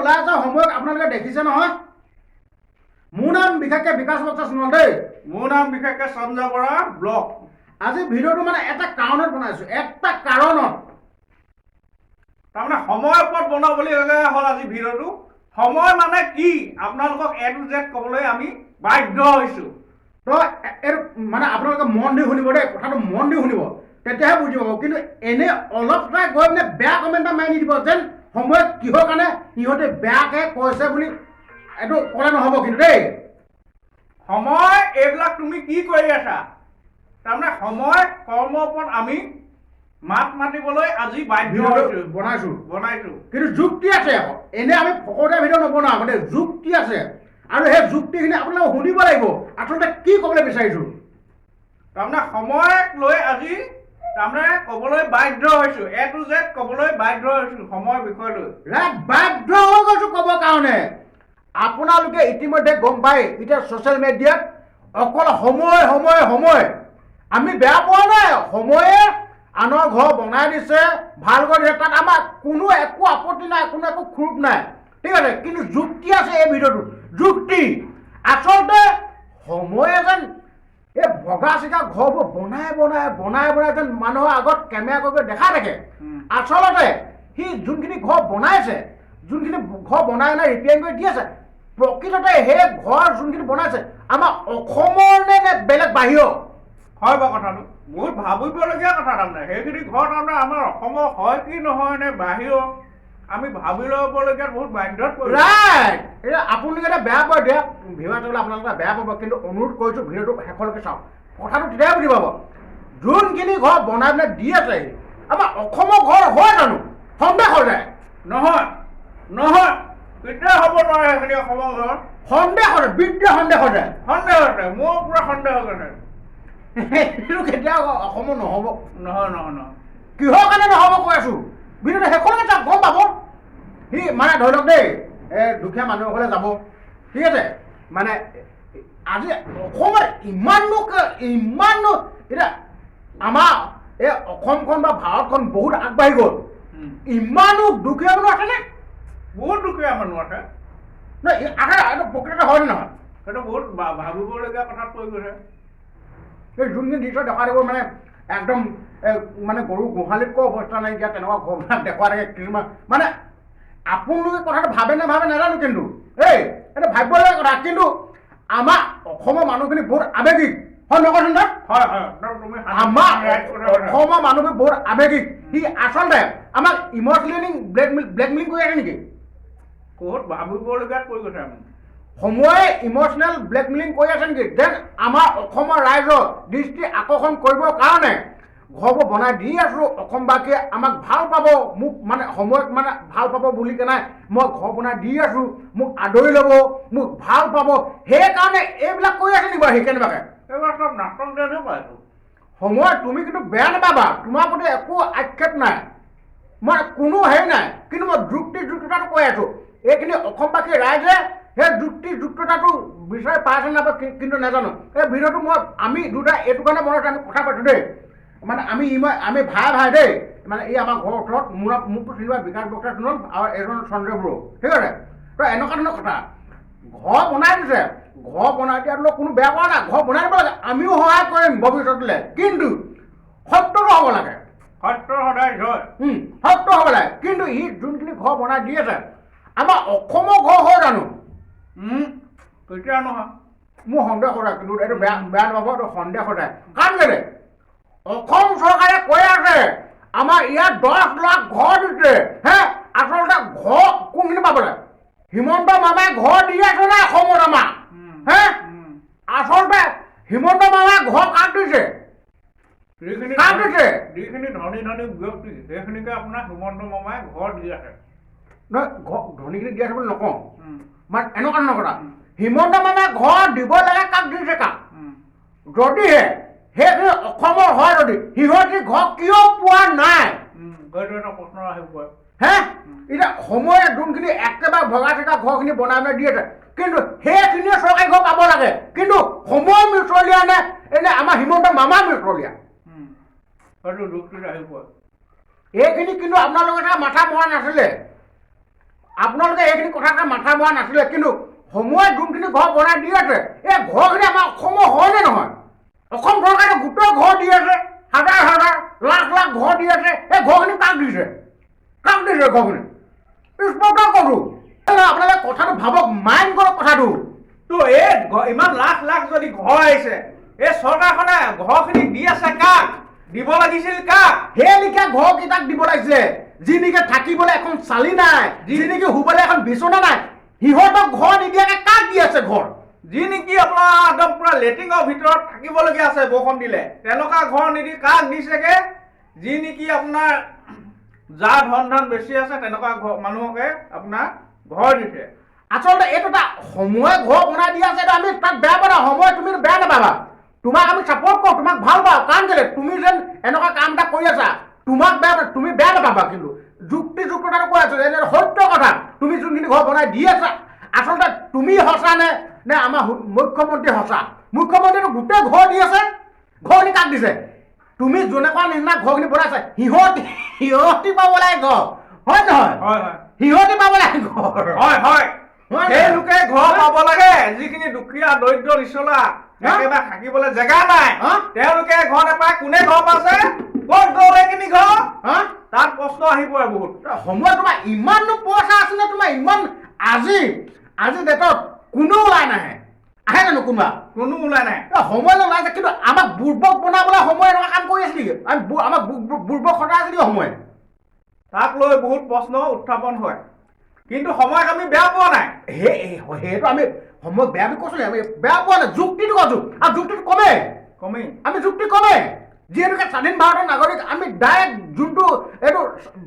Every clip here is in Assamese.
ওলাই আছে সময়ক আপোনালোকে দেখিছে নহয়। মোৰ নাম বিশেষকৈ বিকাশ বক্সা সোণোৱাল দেই। মোৰ নাম বিশেষকৈ সঞ্জয় বৰা ব্লগ। আজি ভিডিঅ'টো মানে এটা কাৰণত বনাইছোঁ, এটা কাৰণত। তাৰমানে সময়ৰ ওপৰত বনাবলগীয়া হ'ল আজি ভিডিঅ'টো। সময় মানে কি, আপোনালোকক এ টু জেড ক'বলৈ আমি বাধ্য হৈছোঁ। তো এইটো মানে আপোনালোকে মন দি শুনিব দেই, কথাটো মন দি শুনিব, তেতিয়াহে বুজি পাব। কিন্তু এনেই অলপ এটা গৈ মানে বেয়া কমেণ্ট এটা মাৰি নিদিব, যেন সময়ত কিহৰ কাৰণে সিহঁতে বেয়াকৈ কৈছে বুলি এইটো ক'লে নহ'ব কিন্তু দেই। সময় এইবিলাক তুমি কি কৰি আছা? তাৰমানে সময় কৰ্মৰ ওপৰত আমি মাত মাতিবলৈ আজি বাধ্য ভিডিঅ'টো হৈছোঁ। বনাইছোঁ। বনাইছোঁ। কিন্তু যুক্তি আছে আকৌ। এনেই আমি ফকতীয়া ভিডিঅ' নবনাওঁ আকৌ দেই, যুক্তি আছে আৰু সেই যুক্তিখিনি আপোনালোকে শুনিব লাগিব, আচলতে কি ক'বলৈ বিচাৰিছোঁ। তাৰমানে সময়ক লৈ আজি তাৰমানে ক'বলৈ বাধ্য হৈছোঁ, এ টু জেড ক'বলৈ বাধ্য হৈছোঁ সময়ৰ বিষয় লৈ। ৰাইট, বাধ্য হৈ গৈছোঁ ক'বৰ কাৰণে। আপোনালোকে ইতিমধ্যে গম পাই এতিয়া ছ'চিয়েল মিডিয়াত অকল সময়, সময়, সময়। আমি বেয়া পোৱা নাই, সময়ে আনৰ ঘৰ বনাই দিছে, ভাল কৰি দিছে, তাত আমাৰ কোনো একো আপত্তি নাই, কোনো একো ক্ষোভ নাই, ঠিক আছে। কিন্তু যুক্তি আছে এই ভিডিঅ'টোত, যুক্তি। আচলতে সময়ে যেন এই ভগা চিগা ঘৰবোৰ বনাই বনাই বনাই বনাই যেন মানুহৰ আগত কেমেৰা কৰি কৰি দেখাই থাকে। আচলতে সি যোনখিনি ঘৰ বনাইছে, যোনখিনি ঘৰ বনাই বনাই ৰিপেয়াৰিং কৰি দি আছে, প্ৰকৃততে সেই ঘৰ যোনখিনি বনাইছে আমাৰ অসমৰ নে নে বেলেগ বাহিৰৰ? হয় বাৰু, কথাটো বহুত ভাবিবলগীয়া কথা। তাৰমানে সেইখিনি ঘৰ তাৰমানে আমাৰ অসমৰ হয় কি নহয় নে বাহিৰৰ, আমি ভাবি ল'বলগীয়া বহুত বাধ্যত পৰিছোঁ। ৰাইট। এতিয়া আপোনালোকে এটা বেয়া পায় দিয়া ভিউৱাৰ্ছসকলে, আপোনালোকে বেয়া পাব, কিন্তু অনুৰোধ কৰিছোঁ, ভিডিঅ'টো শেষলৈকে চাওক, কথাটো তেতিয়াহে বুজি পাব। যোনখিনি ঘৰ বনাই পেলাই দি আছে, আমাৰ অসমৰ ঘৰ হয় জানো, সন্দেহ হৈ যায়। নহয় নহয়, কেতিয়াও হ'ব নোৱাৰে সেইখিনি অসমৰ ঘৰ। সন্দেহ হৈ যায়, বিদ্যা সন্দেহ হৈ যায়। সন্দেহ হৈছে, মোৰ পুৰা সন্দেহ হৈছে। সেইটো কেতিয়াও অসমৰ নহ'ব। নহয় নহয় নহয়। কিহৰ কাৰণে নহ'ব কৈ আছোঁ, ভিডিঅ'টো শেষলৈকে চাওক, গম পাব। সি মানে ধৰি লওক দেই, এই দুখীয়া মানুহৰ ঘৰলৈ যাব, ঠিক আছে। মানে আজি অসমত ইমাননো এতিয়া আমাৰ এই অসমখন বা ভাৰতখন বহুত আগবাঢ়ি গ'ল, ইমানো দুখীয়া মানুহ আছেনে? বহুত দুখীয়া মানুহ আছে। নহয়, আছে, এইটো প্ৰকৃততে হয় নে নহয়? সেইটো বহুত ভাবিবলগীয়া কথাত পৰি গৈছে। এই যোনখিনি দৃশ্য দেখা দিব, মানে একদম এই মানে গৰু গোহালিতকৈ অৱস্থা নাইকিয়া তেনেকুৱা ঘৰবিলাক দেখুওৱা থাকে কিছুমান। মানে আপোনালোকে কথাটো ভাবে নাভাবে নাজানো, কিন্তু এই এইটো ভাবিবলগীয়া কথা। কিন্তু আমাৰ অসমৰ মানুহখিনি বহুত আৱেগিক হয়, নকচোন তাত। হয় হয়, একদম তুমি আমাৰ right কথা কৈছা। অসমৰ মানুহবোৰ বহুত আৱেগিক। সি আচলতে আমাক ইম'চনেলি ব্লেকমেইলিং কৰি আছে নেকি? বহুত ভাবিবলগীয়াত পৰি গৈছে আমি। সময়ে ইম'চনেল ব্লেকমেইলিং কৰি আছে নেকি, যেন আমাৰ অসমৰ ৰাইজৰ দৃষ্টি আকৰ্ষণ কৰিবৰ কাৰণে ঘৰবোৰ বনাই দি আছোঁ, অসমবাসীয়ে আমাক ভাল পাব, মোক মানে সময়ত মানে ভাল পাব বুলি কেনে মই ঘৰ বনাই দি আছোঁ, মোক আদৰি ল'ব, মোক ভাল পাব, সেইকাৰণে এইবিলাক কৰি আছে নেকি বাৰু সি কেনেবাকৈ? এইবাৰ চব নাটক যেনহে পাইছোঁ। সময় তুমি কিন্তু বেয়া নাপাবা, তোমাৰ প্ৰতি একো আক্ষেপ নাই, মই কোনো হেৰি নাই, কিন্তু মই যুক্তিযুক্ততাটো কৈ আছোঁ। এইখিনি অসমবাসী ৰাইজে সেই যুক্তিযুক্ততাটো বিচাৰি পাইছে নাপায় কিন্তু নাজানো। এই ভিডিঅ'টো মই আমি দুটা এইটো কাৰণে বনাইছোঁ, আমি কথা পাতিছোঁ দেই, মানে আমি ইমান আমি ভাই ভাই দেই। মানে এই আমাৰ ঘৰৰ ওচৰত মোৰ মোকতো চিনি পায়, বিকাশ বক্তা শুনক আৰু এজন সঞ্জয় বড়ো, ঠিক আছে। তো এনেকুৱা ধৰণৰ কথা, ঘৰ বনাই দিছে, ঘৰ বনাই দিয়াত কোনো বেয়া পোৱা নাই, ঘৰ বনাই দিব লাগে, আমিও সহায় কৰিম ভৱিষ্যতলৈ, কিন্তু সত্যটো হ'ব লাগে। সত্য সদায় জয়। সত্য হ'ব লাগে। কিন্তু ই যোনখিনি ঘৰ বনাই দি আছে, আমাৰ অসমৰ ঘৰ হয় জানো? কেতিয়াও নহয়। মোৰ সন্দেহ সদায়, কিন্তু এইটো বেয়া বেয়া নাপাব, এইটো সন্দেহ সদায়। কাৰণ কেলে অসম চৰকাৰে কৈ আছে আমাৰ ইয়াত 10 লাখ ঘৰ দিছে হে, আচলতে ঘৰ কোনখিনি পাব লাগে? হিমন্ত মামাই ঘৰ দি আছে নাই অসমত আমাৰ হে? আচলতে হিমন্ত মামাই ঘৰ কাক দিছে? যিখিনি কাক দিছে? যিখিনি ধনী ধনী ব্যক্তি, সেইখিনিকে আপোনাৰ হিমন্ত মামাই ঘৰ দি আছে। নহয়, ঘৰ ধনীখিনি দি আছে বুলি নকওঁ, মানে এনেকুৱা ধৰণৰ কথা, হিমন্ত মামাই ঘৰ দিব লাগে কাক, দিছে কাক? যদিহে সেইখিনি অসমৰ হয়, যদি সিহঁতি ঘৰ কিয় পোৱা নাই? সেইটো এটা প্ৰশ্ন আহি পৰে। হে, এতিয়া সময়ে যোনখিনি একেবাৰে ভগা চিগা ঘৰখিনি বনাই বনাই দি আছে, কিন্তু সেইখিনিয়ে চৰকাৰী ঘৰ পাব লাগে, কিন্তু সময় মিছলীয়া নে এনে আমাৰ হিমন্ত মামা মিছলীয়া? সেইটো যুক্তিত আহি পৰে। এইখিনি কিন্তু আপোনালোকে চাগে মাথা মৰা নাছিলে। আপোনালোকে এইখিনি কথা এটা মাথা মৰা নাছিলে, কিন্তু সময়ত যোনখিনি ঘৰ বনাই দি আছে, এই ঘৰখিনি আমাৰ অসমৰ হয়নে নহয়? অসম চৰকাৰে গোটেই ঘৰ দি আছে, হাজাৰ হাজাৰ লাখ লাখ ঘৰ দি আছে। এই ঘৰখিনি কাক দিছে? কাক দিছে ঘৰখিনি? স্পষ্ট কৰোঁ, আপোনালোকে কথাটো ভাবক, মাইণ্ড কৰক কথাটো। তো এই ইমান লাখ লাখ যদি ঘৰ আহিছে, এই চৰকাৰখনে ঘৰখিনি দি আছে কাক? দিব লাগিছিল কাক? সেই লিখীয়া ঘৰকেইটাক দিব লাগিছিলে, যি নেকি থাকিবলৈ এখন চালি নাই, যি নেকি শুবলৈ এখন বিচনা নাই, সিহঁতক ঘৰ নিদিয়াকে কাক দি আছে ঘৰ? যি নেকি আপোনাৰ একদম পুৰা লেট্ৰিনৰ ভিতৰত থাকিবলগীয়া আছে বৰষুণ দিলে, তেনেকুৱা ঘৰ নিদি কাক দিছেগে? যি নেকি আপোনাৰ যাৰ ধন ধান বেছি আছে তেনেকুৱা ঘৰ মানুহকে আপোনাৰ ঘৰ দিছে। আচলতে এইটো এটা সময়ে ঘৰ বনাই দিয়া আছে, এইটো আমি তাক বেয়া পোৱা নাই। সময় তুমি বেয়া নাপাবা, তোমাক আমি ছাপৰ্ট কৰোঁ, তোমাক ভাল পাওঁ। কাৰণ কেলে তুমি যেন এনেকুৱা কাম এটা কৰি আছা, তোমাক বেয়া, তুমি বেয়া নাপাবা, কিন্তু যুক্তিযুক্ততাটো কৈ আছো, এনে সত্য কথা। তুমি যোনখিনি ঘৰ বনাই দি আছা, আচলতে তুমি সঁচা নে নে আমাৰ মুখ্যমন্ত্ৰী সঁচা? মুখ্যমন্ত্ৰীটো গোটেই ঘৰ দি আছে, ঘৰখিনি কাক দিছে? তুমি যেনেকুৱা নিচিনা ঘৰখিনি বনাইছা, সিহঁতি পাব লাগে ঘৰ, হয় নহয়? হয় হয়। সিহঁতি পাব লাগে ঘৰ। হয় হয়। হয়। সেই লোকে ঘৰ পাব লাগে যিখিনি দুখীয়া দৰিদ্ৰ নিচলা, একেবাৰে থাকিবলৈ জেগা নাই, তেওঁলোকে ঘৰ নাপায়। কোনে ঘৰ পাইছে? ক'ত গ'ল এইখিনি ঘৰ? তাত প্ৰশ্ন আহি পৰে বহুত। সময় তোমাৰ ইমাননো পইচা আছে নে তোমাৰ ইমান? আজি ডেটত কোনো ওলাই নাহে, আহে জানো কোনোবা? কোনো ওলাই নাই। সময় ওলাই আছে, কিন্তু আমাক বুৰ্বক বনাবলৈ সময় এনেকুৱা কাম কৰি আছে নেকি? আমি আমাক বুৰ্বক সজাই আছে নেকি সময়? তাক লৈ বহুত প্ৰশ্ন উত্থাপন হয়, কিন্তু সময়ক আমি বেয়া পোৱা নাই। সেইটো আমি সময়ক বেয়া বুলি কৈছো নি? আমি বেয়া পোৱা নাই, যুক্তিটো কৈছো। আৰু যুক্তিটো কমেই কমেই, আমি যুক্তি কমেই। যিহেতুকে স্বাধীন ভাৰতৰ নাগৰিক, আমি ডাইৰেক্ট যোনটো এইটো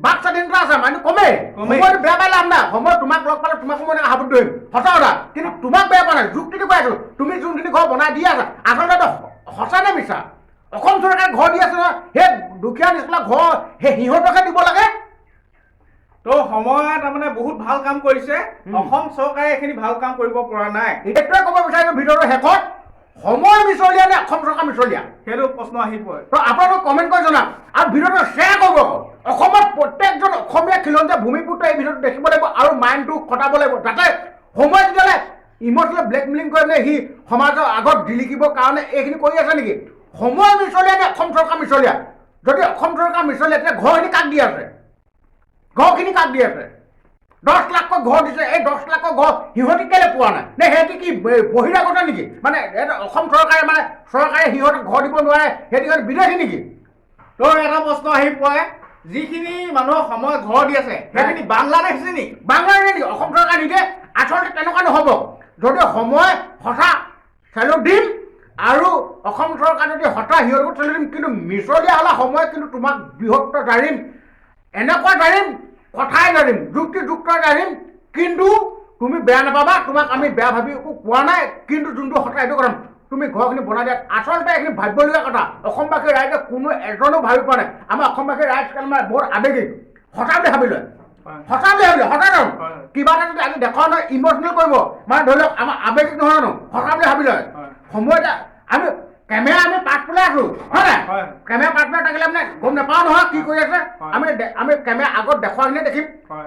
বাক স্বাধীনতা আছে, মানে কমেই। সময়টো বেয়া পাই লাভ নাই। সময় তোমাক লগ পালে তোমাকো মই হাবুত ধৰিম, সঁচা কথা। কিন্তু তোমাক বেয়া পোৱা নাই, যুক্তিটো কৈ আছো। তুমি যোনখিনি ঘৰ বনাই দি আছা, আচলতে সঁচা নে মিছা? অসম চৰকাৰে ঘৰ দি আছে নহয়, সেই দুখীয়া নিচিনা ঘৰ সেই সিহঁতকহে দিব লাগে। তো সময়ে তাৰমানে বহুত ভাল কাম কৰিছে, অসম চৰকাৰে এইখিনি ভাল কাম কৰিব পৰা নাই। এইটোৱে ক'ব বিচাৰিছো ভিডিঅ'টোৰ শেষত, সময় মিছলীয়া নে অসম চৰকাৰ মিছলীয়া, সেইটো প্ৰশ্ন আহি পৰে। তো আপোনালোক কমেণ্ট কৰি জনাওক আৰু ভিডিঅ'টো শ্বেয়াৰ কৰিব। অসমত প্ৰত্যেকজন অসমীয়া খিলঞ্জীয়া ভূমিপুত্ৰ এই ভিডিঅ'টো দেখিব লাগিব আৰু মাইণ্ডটো খটাব লাগিব, যাতে সময় তেতিয়াহ'লে ইম'চনেল ব্লেকমেইলিং কৰি পেলাই সি সমাজৰ আগত জিলিকিবৰ কাৰণে এইখিনি কৰি আছে নেকি? সময় মিছলীয়া নে অসম চৰকাৰ মিছলীয়া? যদি অসম চৰকাৰ মিছলীয়া, তেতিয়া ঘৰখিনি কাক দি আছে? ঘৰখিনি কাক দি আছে? 10 লাখকৈ ঘৰ দিছে, এই 10 লাখৰ ঘৰ সিহঁতি কেলৈ পোৱা নাই? নে সিহঁতি কি বহিৰাগত নেকি? মানে এইটো অসম চৰকাৰে, মানে চৰকাৰে সিহঁতক ঘৰ দিব নোৱাৰে, সিহঁতি সিহঁত বিদেশী নেকি? তো এটা প্ৰশ্ন আহি পৰে, যিখিনি মানুহক সময় ঘৰ দি আছে সেইখিনি বাংলাদেশী নেকি? বাংলাদেশী নেকি? অসম চৰকাৰে নিদিয়ে। আচলতে তেনেকুৱা নহ'ব। যদি সময় সঁচা চেলুট দিম, আৰু অসম চৰকাৰ যদি সঁচা সিহঁতকো চেলুট দিম, কিন্তু মিছলীয়া হ'লে সময় কিন্তু তোমাক বৃহত্তৰ জাৰিম, এনেকুৱা জাৰিম, কথাই জাৰিম, যুক্তিযুক্ত জাৰিম, কিন্তু তুমি বেয়া নাপাবা, তোমাক আমি বেয়া ভাবি একো কোৱা নাই, কিন্তু যোনটো সঁচা সেইটো কথা। তুমি ঘৰখিনি বনাই দিয়াত আচলতে এইখিনি ভাবিবলগীয়া কথা। অসমবাসী ৰাইজে কোনো এজনো ভাবি পোৱা নাই। আমাৰ অসমবাসী ৰাইজ আমাৰ বহুত আৱেগিক, সঁচা বুলি ভাবি লয়, সঁচা বুলি ভাবি লয়, সঁচা নহয়। কিবা এটা যদি আজি দেখুৱা নহয় ইম'চনেল কৰিব, মানে ধৰি লওক আমাৰ আৱেগিক নহয় জানো, সঁচা বুলি ভাবি লয়। সময় এটা আমি কেমেৰা আমি পাছফালে আছো, হয় নাই? কেমেৰা পাছফালে থাকিলে মানে গম নাপাওঁ নহয় কি কৰি আছে। আমি কেমেৰা আগত দেখুৱাখিনিয়ে দেখিম,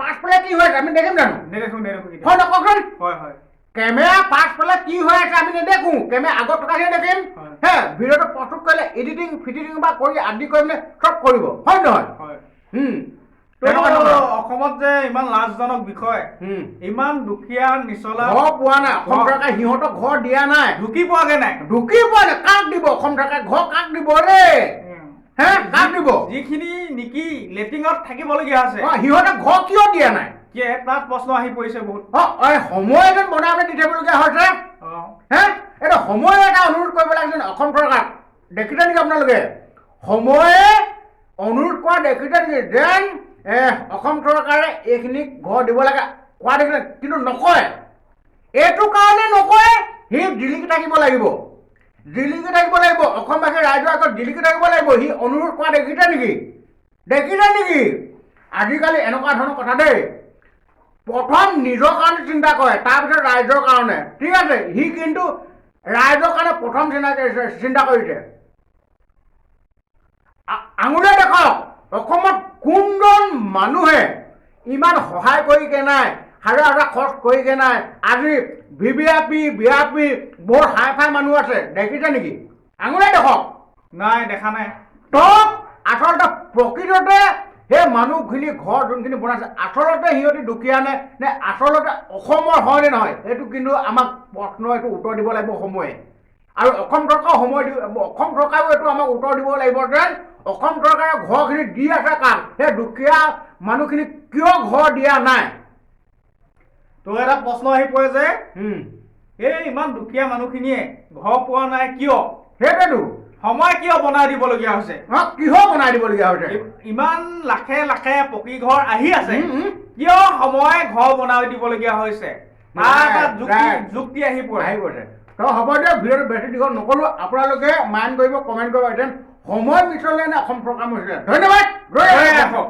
পাছফালে কি হৈ আছে আমি দেখিম জানো? নেদেখো, নেদেখো। হয় নহয় কওকচোন? হয় হয়। কেমেৰা পাছফালে কি হৈ আছে আমি নেদেখো, কেমেৰা আগত থকাখিনি দেখিম। হে ভিডিঅ'টো প্ৰস্তুত কৰিলে এডিটিং ফিডিটিং বা কৰি আদি কৰি মানে চব কৰিব, হয় নহয়? অসমত যে ইমান লাজজনক বিষয়, ইমান দুখীয়া নিচলা ঘৰ পোৱা নাই, অসম চৰকাৰে সিহঁতক ঘৰ দিয়া নাই, ঢুকি পোৱাগে নাই, ঢুকি পোৱা নাই। কাক দিব অসম চৰকাৰে ঘৰ? কাক দিব ৰে? হে কাক দিব? যিখিনি নেকি লেট্ৰিনত থাকিবলগীয়া আছে সিহঁতক ঘৰ কিয় দিয়া নাই? তাত প্ৰশ্ন আহি পৰিছে বহুত। সময় এজন বনাই দি থাকিবলগীয়া হৈছে। হে এইটো সময় এটা অনুৰোধ কৰিব লাগিছে অসম চৰকাৰক। দেখিছে নেকি আপোনালোকে? সময়ে অনুৰোধ কৰা দেখিছে নেকি যেন অসম চৰকাৰে এইখিনি ঘৰ দিব লাগে কোৱা দেখিছে, কিন্তু নকয়। এইটো কাৰণে নকয়, সি জিলিকি থাকিব লাগিব, জিলিকি থাকিব লাগিব, অসমবাসী ৰাইজৰ আগত জিলিকি থাকিব লাগিব। সি অনুৰোধ কৰা দেখিছে নেকি? দেখিছে নেকি? আজিকালি এনেকুৱা ধৰণৰ কথা দেই, প্ৰথম নিজৰ কাৰণে চিন্তা কৰে, তাৰপিছত ৰাইজৰ কাৰণে। ঠিক আছে, সি কিন্তু ৰাইজৰ কাৰণে প্ৰথম চিন্তা কৰিছে। আঙুলিয়ে দেখক অসমত কোনজন মানুহে ইমান সহায় কৰি কেনাই, হাজাৰ হাজাৰ খৰচ কৰি কেনাই, আজি ভিভিআইপি ভিআইপি বহুত হাই ফাই মানুহ আছে, দেখিছে নেকি? আঙুলিয়াই দেখক। নাই, দেখা নাই। তো আচলতে প্ৰকৃততে সেই মানুহখিনি ঘৰ যোনখিনি বনাইছে, আচলতে সিহঁতি দুখীয়া নে, নে আচলতে অসমৰ হয় নে নহয়, সেইটো কিন্তু আমাক প্ৰশ্ন, এইটো উত্তৰ দিব লাগিব সময়ে। আৰু অসম চৰকাৰেও সময় দি, অসম চৰকাৰেও এইটো আমাক উত্তৰ দিব লাগিব যে অসম চৰকাৰে ঘৰখিনি দি আছে কাক, সেই দুখীয়া মানুহখিনিক কিয় ঘৰ দিয়া নাই? তো এটা প্ৰশ্ন আহি পৰে যে এই ইমান দুখীয়া মানুহখিনিয়ে ঘৰ পোৱা নাই কিয়? সেইটোৱেতো। সময় কিয় বনাই দিবলগীয়া হৈছে? কিহৰ বনাই দিবলগীয়া হৈছে? ইমান লাখে লাখে পকী ঘৰ আহি আছে, উম, উম। কিয় সময় ঘৰ বনাই দিবলগীয়া হৈছে? তাৰ এটা যুক্তি যুক্তি আহি পৰে। আহি গৈছে। তো হ'ব দিয়ক, ভিডিঅ'টো বেছি দীঘল নকৰোঁ। আপোনালোকে মাইণ্ড কৰিব, কমেণ্ট কৰিব, যেন সময় মিছলে নে অসম চৰকাৰ মিছলে। ধন্যবাদ, জয় জয় আই অসম।